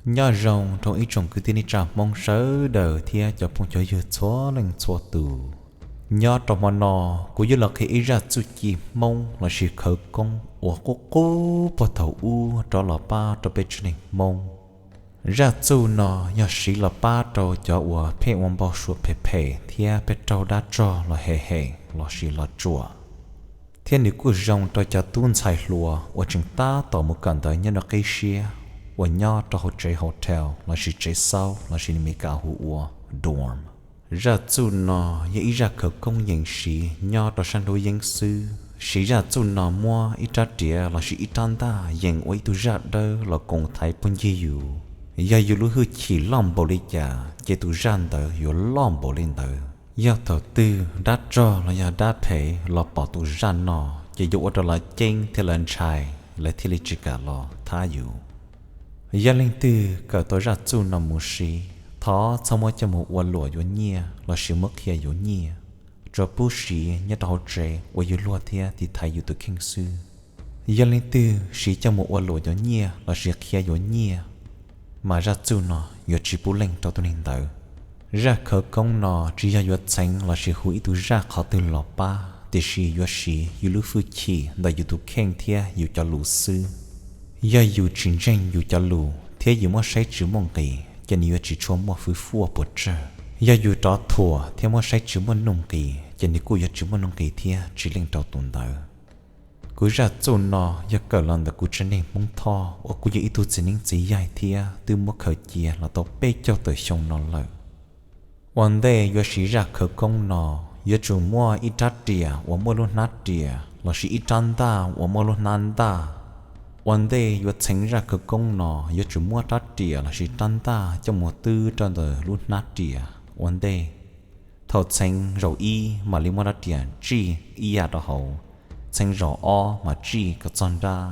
Nyob zoo rau ib tsoom kwv tij neej tsa Hmoob sawv daws thiab cov phooj cov ywg txhua leej txhua tus. Nyob rau hmo no, kuv yuav los qhia ib zaj txuj ci Hmoob lossis khawv koob uas qub qub puag thaum ub rov los pab rau peb tsev neeg Hmoob. Zaj txuj no yog siv los pab rau cov uas pheej ua npau suav phem phem thiab pheej raug dab tsog los hem hem lossis los tsuam. Thiab nws kuj zoo rau cov tub ntxhais hluas uas tseem tab tom mus kawm ntawv nyob rau qib siab uas nyob rau hauv tsev hotel lossis tsev xauj lossis li Meskas hu ua dorm. Zaj txuj no yog ib zaj khawv koob yees siv nyob rau sab nruab yeeb xwb. Siv zaj txuj no muab ib rab riam lossis ib rab ntaj yees ua ib tug zaj dawb los koom thaiv phooj ywg yus. Yog yus lub hwj chim loj npaum li cas ces tus zaj ntawd yuav loj npaum li ntawd. Yog thaum twg dab tsog los yog dab phem los pom tus zaj no, ces yuav ua rau lawv ceeb thiab lawv ntshai, lawv thiaj li tsis kam los thab yus. Yog leej twg kawm tau zaj txuj no mus siv, thov txhob muab coj mus ua luam yuav nyiaj lossis muab qhia yuav nyiaj. Tsuas pub siv nyob rau hauv tsev ua yus luag thiab tiv thaiv yus tus kheej xwb. Yog leej twg siv coj mus ua luam yuav nyiaj lossis qhia yuav nyiaj, mas zaj txuj no yuav tsis pub leej rau tus neeg ntawd. Zaj khawv koob no tsis yog yuav txheev lossis hu ib tug zaj qhov twg los pab, tiam sis yuav siv yus lub hwj chim ntawm yus tus kheej thiab yus cov lus xwb. Yog yus tsis ntseeg yus cov lus thiab yus muab saib tsis muaj nqis, ces nws yuav tsis tshua muaj fwv fuaj puas tsawg. Yog yus rov thuam thiab muab saib tsis muaj nuj nqis, ces nws kuj yuav tsis muaj nuj nqis thiab tsis leej rau tus ntawd. Kuv zaj txuj no yog kawm los ntawm kuv tsev neeg Hmoob Thoj uas kuv yog ib tug txiv neeb txiv yaig thiab twb muab khaws cia los tau peb caug tawm xyoo no lawm. Ua ntej yuav siv zaj khawv koob no, yuav tsum muaj ib rab riam uas muaj lub hnab riam lossis ib rab ntaj uas muaj lub hnab ntaj. Ua ntej yuav txheev zaj khawv koob no, yuav tsum muab rab riam lossis rab ntaj coj mus twb rau ntawm lub hnab riam ua ntej. Thaum txheev zaum ib mam li muab rab riam tsij ib yam rau hauv, txheev zaum ob mam tsij kom txog nrab,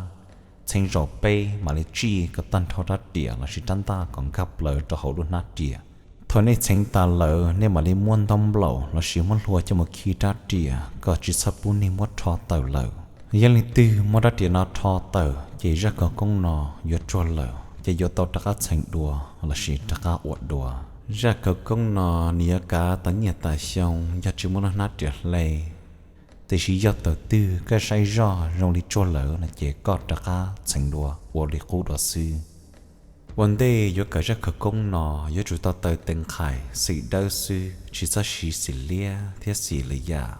txheev zaum peb mam li tsij kom tag nrho rab riam lossis rab ntaj kom nkag plaws rau hauv lub hnab riam. Thaum nej txheev tas lawm, nej mam li muab ntaub nplaum lossis muab hlua coj mus khi rab riam kom tsis txhob pub neeg muab rho tawm lawm. Yog leej twg muab rab riam no rho tawm, ces zaj khawv koob no yuav tsuag lawm, ces yuav tau rov qab txheev dua lossis rov qab ua dua. Zaj khawv koob no nws yuav kav tas niaj tas xyoo yog tsis muaj lub hnab riam hle. Tiam sis yog thaum twg koj saib zoj zoo li tsuag lawm no ces koj rov qab txheev dua ua li qub dua xwb. Ua ntej yuav kawm zaj khawv koob no, yuav tsum tau taw tes nqhais xim dawb xwb, tsis txhob siv xim liab thiab xim lwm yam.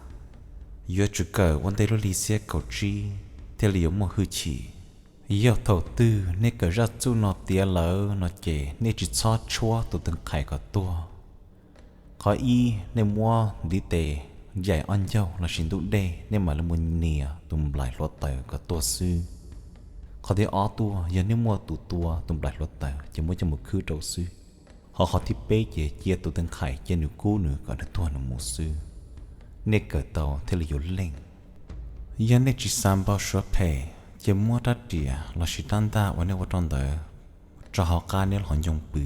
Yuav tsum kawm ua ntej lub hli xiab kaum tsib thiaj li yuav muaj hwj chim. Yog thaum twg nej kawm zaj txuj no tiav lawm no ces nej tsis txhob tshuab tus tes nqhais kom tuag. Qhov ib, nej muab ntiv tes yaim ob ncauj lossis ntub dej, nej mam li mus nias tus nplaim hluav taws kom tuag xwb. Qhov thib ob tuaj, yog nej muaj tus tua tus nplaim hluav taws ces muab coj mus khwb rau xwb. Ho qhov thib peb ces cia tus tes nqhais cia nws kub nws kom nws tuag nws mus xwb. Nej kawm tau thiaj li yuav leej. Yog nej tsis xav npau suav phem, ces muab rab riam lossis rab ntaj uas nej ua rau ntawd rau hauv qab nej lub hauv ncoo pw.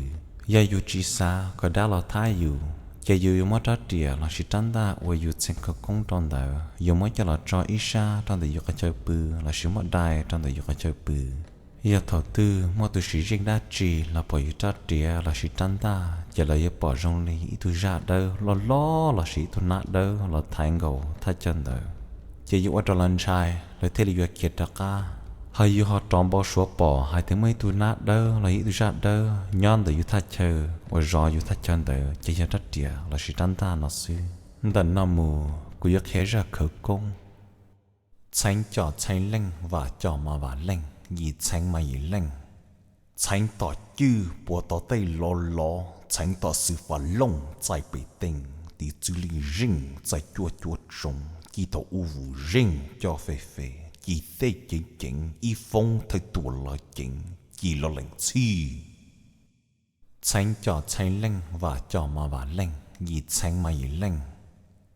Yog yus tsis xav kom dab los thab yus, ces yus yuav muab rab riam lossis rab ntaj uas yus txheev khawv koob rau ntawd, yus muab coj los tso ib sab rau ntawm yus qhov chaw pw lossis muab dai rau ntawm yus qhov chaw pw. Yog thaum twg muaj tus sim zeej dab tsi los pom yus rab riam lossis rab ntaj, ces lawv yuav pom zoo li ib tug zaj dawb loj loj lossis ib tug hnab dawb los thaiv nkaus thaj chaw ntawd, ces yuav ua rau lawv ntshai, lawv thiaj li yuav khiav rov qab. Ho yus ho rov npau suav pom hais tias muaj ib tug hnab dawb los yog ib tug zaj dawb nyob ntawm yus thaj chaw uas zov yus thaj chaw ntawd ces yog rab riam lossis rab ntaj no xwb. Ntawm no mus kuv yuav qhia zaj khawv koob. Txheev com txheev leej, vam com mas vam leej, yim txheev mas yim leej. Txheev tom cwj puas tom tej lov lov, txheev tom xwm fas looj txais pem teej, tiv txwv lij zeej txais cuaj cuaj tsoov, ci thaum ub vus zeej coj fej fes, ci tej ceev ceev ib foob thawj tuam lawv ceev, ci los lees txhij. Txheev com txheev leej, vam com mas vam leej, yim txheev mas yim leej.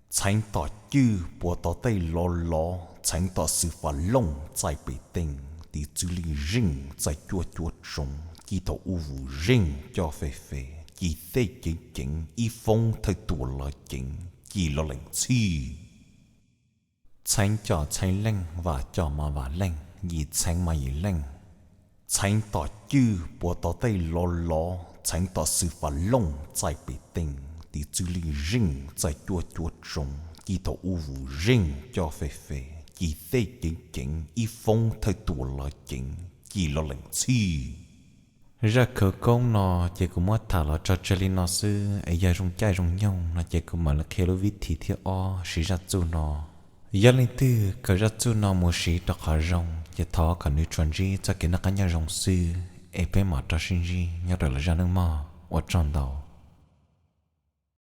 Txheev tom cwj puas tom tej lov lov, txheev tom xwm fas looj txais pem teej, tiv txwv lij zeej txais cuaj cuaj tsoov, ci thaum ub vus zeej coj fej fes, ci tej ceev ceev ib foob thawj tuam lawv ceev, ci los lees txhij. Txheev com txheev leej, vam com mas vam leej, yim txheev mas yim leej. Txheev tom cwj puas tom tej lov lov, txheev tom xwm fam looj txaij pem teej, tiv txwj lij zeej txaij cuab cuab tsoob, ci thaum ub vus zeej coj fej fej, ci tej ceev ceev ib foob thawj tuam los ceev, ci los lees txhij. Zaj khawv koob no ces kuv muab tham los tso tseg li no xwb es yog zoo caij zoo nyoog no ces kuv mam li qhia lub vib thim thib ob siv zaj txuj no. Yog leej twg khaws zaj txuj no mus siv rau qhov zoo ces thov kom nws tsuas ntsib txoj kev noj qab nyob zoo xwb es peb mam rov sib ntsib nyob rau lwm zaj neej mog. Ua tsaug ntau.